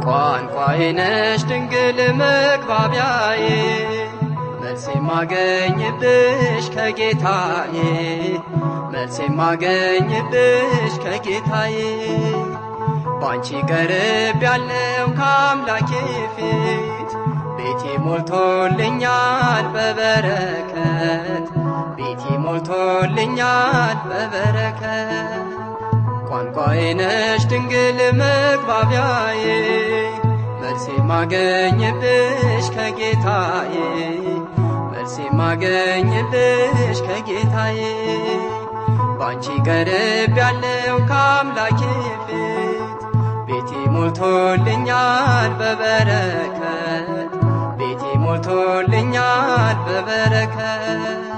ቋንቋዬ ነሽ ድንግል መግባቢያዬ፣ መልስ የማገኝብሽ ከጌታዬ፣ መልስ የማገኝብሽ ከጌታዬ። ባንቺ ቀርብ ያለው ከአምላኬ ፊት፣ ቤቴ ሞልቶልኛል በበረከት፣ ቤቴ ሞልቶልኛል በበረከት። ቋንቋዬ ነሽ ድንግል መግባቢያዬ፣ መልስ የማገኝብሽ ከጌታዬ፣ መልስ የማገኝብሽ ከጌታዬ። ባንቺ ቀርብ ያለው ከአምላኬ ፊት፣ ቤቴ ሞልቶልኛል በበረከት፣ ቤቴ ሞልቶልኛል በበረከት።